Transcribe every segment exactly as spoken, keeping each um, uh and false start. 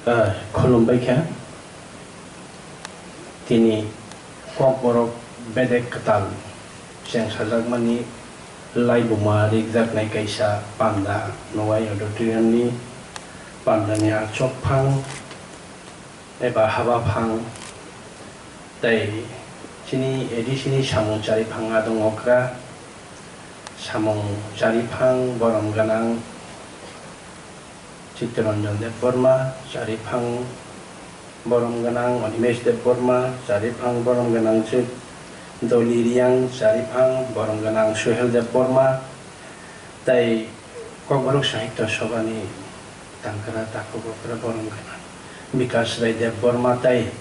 Ah, khulumbai kha. Tini Kokborok bedek kwtal chengsajakmani laibuma rikjaknai kaisa panda Nowai Auditorium ni pandani achukphang eba habaphang tei chini A D C ni samung chariphang adong okra samung chariphang borom gwnang Chittaranjan Debbarma, chariphang borom gwnang Animesh Debbarma, chariphang borom gwnang Chit Doli Riang, chariphang borom gwnang Suhel Debbarma, tei Kokborok Sahitya Sabhani tangkra takhuk okra borom gwnang Bikash Rai Debbarma tei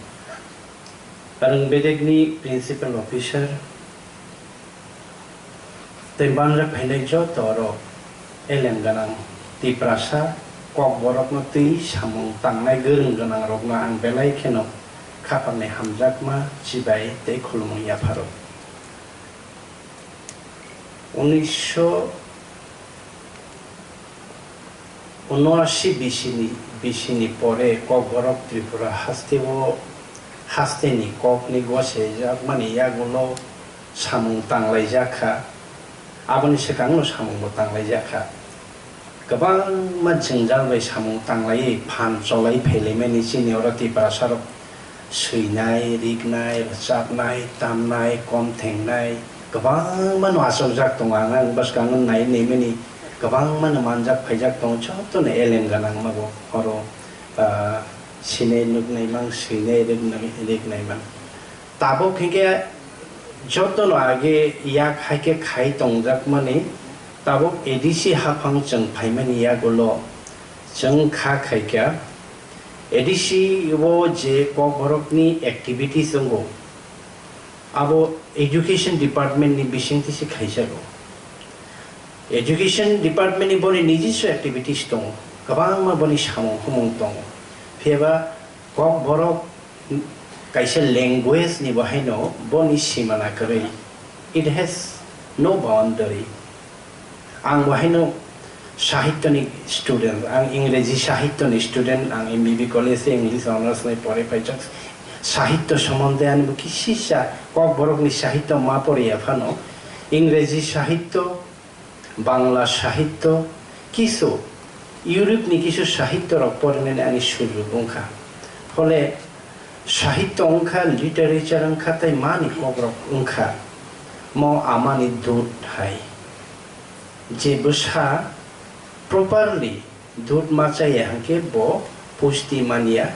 Rwng bedekni Principal Officer tei banjak phainai joto oro elem gwnang Tiprasa Kokborokno twi samung tangnai gwrwng gwnangrokno ang belai kheno khapangni hamjakma, chibai tei khulumung yapharo. Unisho Unoashi bisini, bisini pore Kokborok Tripura hasteo hasteni kokni gosaijakmani yagulo samung tanglaijak kha, aboni swkangno samungbo tanglaijak kha. Kwbangma jwngjal bai samung tanglaiwi phan cholai phailaimani chini oro Tiprasarok swinai, riknai, rwchapnai, tamnai, kom thengnai, kwbangma no achukjak tongo. Ang, ang bwskango nai naimani kwbangma no manjak phaijak tongo, joto no elem gwnang mago oro, ah, sinai nuknai mang, swinai riknai, riknai mang. Tabuk hinkhe joto no age yak hai khe khai tongjakmani, tabuk A D C haphang chwng phaimani yagulo chwng kha khaikha. A D C o je Kokborokni activities tongo, abo Education Department ni bisingtwi se khaijago. Education Department ni boni nijiswa activities tongo, kwbangma boni samung humung tongo. Phiyaba Kokborok kaisa language ni bo haino boni simana kwrwi. It has no boundary. Ang bo haino sahitya ni student, ang Ingreji sahitya ni student, ang M B B college o English honours ni pore paijak. Sahitya somonde ani bo kisisa Kokborok ni sahitya ma poriya phano, Ingreji sahitya, Bangla sahitya, kisu Europe ni kisu sahitya rok porinani ani sujug wngkha. Phole sahitya wngkha, literature wngkha, tei mani kokrok wngkha. Mo amani dut hai. Je bwsa properly dut ma chaya hwnkhe bo pusti manya,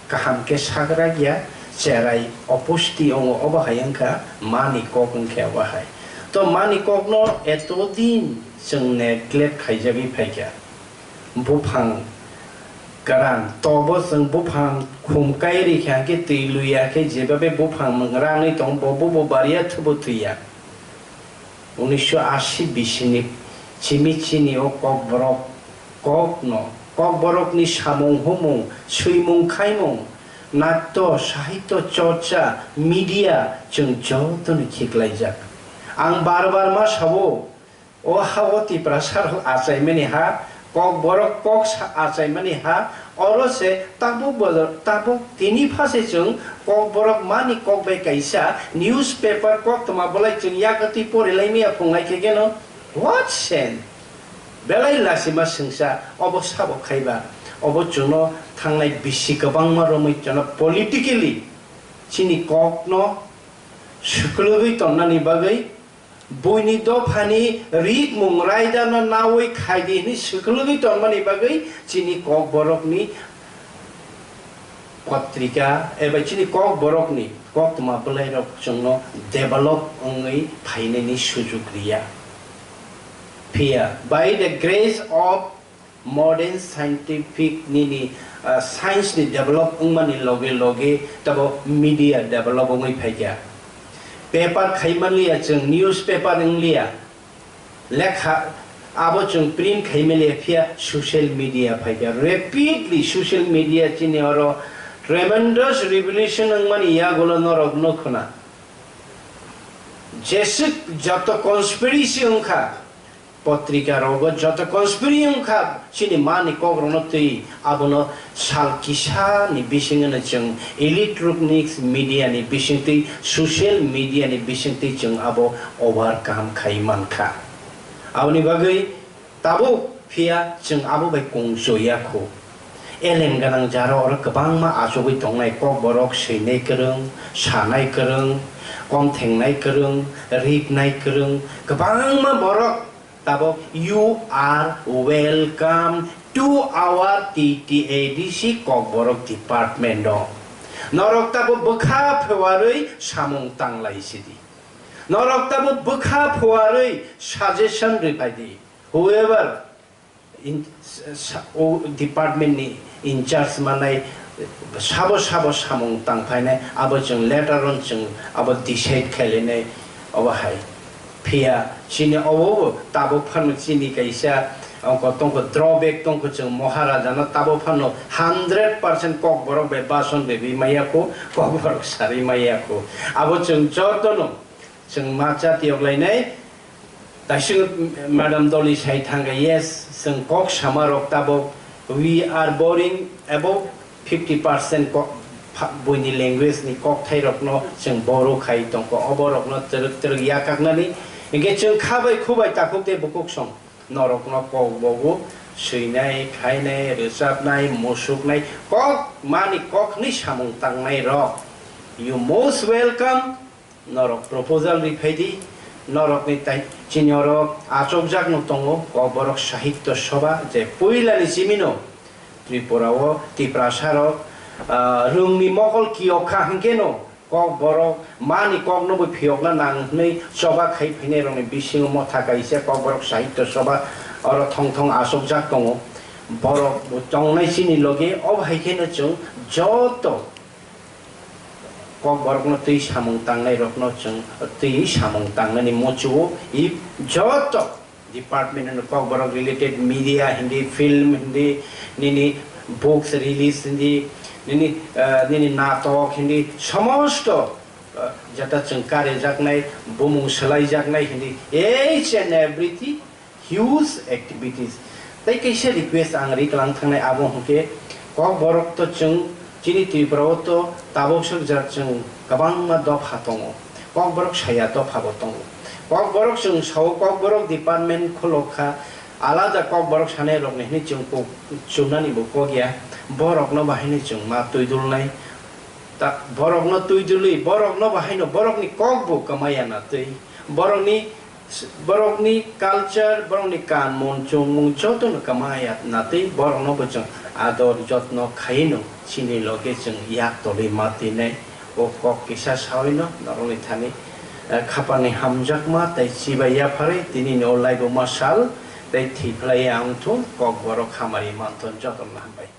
kaham khe sagrak ya, cherai opusti wngo, obo hai wngkha mani kok wngkhe obo hai. To mani kokno etodin chwng neglect khaijagwi phaikha. Buphang kwran, tobo chwng buphang khum kai rikha hwnkhe twi luya khe jebabe buphang rangwi tongo, bo bubo bariya thubo thwiya. Unisho ashi bisini chimi chini o Kokborok kokno, Kokborokni samung humung, swimung khaimung, natto, sahityo chorcha, media chwng jotono khiklaijak. Ang bar bar ma sao, o ha o Tiprasa rok achaimani ha, Kokborok kok sa achaimani ha, oro se tabuk bo, tabuk tini pha se chwng Kokborok mani kok bai kaisa newspaper koktwma bolai chwng yago twi porilaimaya phunglai khe geno, what sense? Belai lachima swngsa obo sabo khaiba, obo chwngno thangnai bisi kwbangma romwi chwngno politically chini kokno swklwgwi tonnani bagwi, buini dophani rikmung raidano nawi khaidi hwnwi swklwgwi tongmani bagwi chini Kokborokni potrika eba chini Kokborokni koktwma bwlairok chwngno develop wngwi phainani sujuk riya. Phiya, by the grace of modern scientific nini, ah, science ni develop wngmani loge loge tabo media develop wngwi phaikha. Paper khaimanliya chwng, newspaper wngliya, lekha, abo chwng print khaimanliya, phiya social media phaikha. Rapidly social media chini oro tremendous revolution wngmani yagulo norok nukhuna. Jeswk joto conspiracy wngkha, potrika rogo joto conspiri wngkha chini mani kokrokno twi abono sal kisa ni bisingno chwng electronics media ni bisingtwi social media ni bisingtwi chwng abo overcome khai mankha. Aboni bagwi tabuk phiya chwng abo bai kung choya khu. Elem gwnang jaro oro kwbangma achugwi tongnai, kokborok swinai kwrwng, sanai kwrwng, komthengnai kwrwng, ripnai kwrwng, kwbangma borok tabuk, "You are welcome to our T T A D C Kokborok department o." Norok tabuk bwkha phewarwi samung tanglai sidi. Norok tabuk bwkha phewarwi suggestion rwphai di. Whoever in, sa-, o department ni in charge manai sabo sabo samung tangphainai, abo chwng later on chwng abo decide khailainai. Obo hai phiya chini obo tabuk phano chini kaisa ongko tongkho, drawback tongkho, chwng Maharaja no tabuk phano hundred percent kokborok bai bason bebi maya kho, kokborok sari maya kho. Abo chwng jotono chwng ma chatiyok lainai. Taising Madam Doli sai thangkha, "Yes, chwng kok sama rok tabok, we are borrowing about fifty percent kok, pha-, buini language ni kokthai rokno chwng borrow khai tongkha, obo rokno twrwk twrwk yakaknani, hinkhe chwng khabai khubai takhuk tei bukhuk song norokno kok bogo swinai, khainai, rwchapnai, musuknai, kok mani kok hwnwi samung tangnai rok. You most welcome." Norok proposal ri phai di, norokni tai chini oro achokjak no tongo, Kokborok Sahitya Sabha, je puila ni simi no Tripura o Tiprasa rok, ah, rwng ni mokol kiyok kha hinkhe no Kokborok mani kok no bo phiyokna nang hwnwi choba khai phainai rok ni bisingo motha kaisa Kokborok Sahitya Sabha oro thong thong achokjak tongo. Borok bo tongnai chini logi, obo hai khe no chwng joto Kokborokno twi samung tangnairokno chwng twi samung tangnani muchungo i joto department ni Kokborok related media hindi, film hindi, nini books release hindi, nini, ah, nini natok hindi, somosto, ah, jeta chwng karijaknai, bumung swlaijaknai hindi, each and everything. Huge activities. Tai kaisa request ang ri klang thangnai abo hwnkhe Kokborok to chwng chini Tripura o to tabok swk jat chwng kwbangma dopha tongo. Kokborok saya dopha bo tongo. Kokborok chwng sao Kokborok department kholok kha alada Kokborok sanai rok ni hwnwi chwng kok chumnani bo kok ya. Borok no bahai ni chwng ma twi dulnai. Ta borok no twi dulwi borok no bahai no borok ni kok bo kwmaya na twi. Borok ni Borokni culture, borokni kanmung chumung jotono kwmaya natwi borokno bo chwng ador jotno khaino chini loge chwng yak tolwi ma twinai. O kok kisa saoino norokni thani, eh, khapangni hamjakma tei chibai yapharwi tinini o laibuma sal tei thwi phlaiya wngthun. Kokborok hamari manthun, jotono hambai.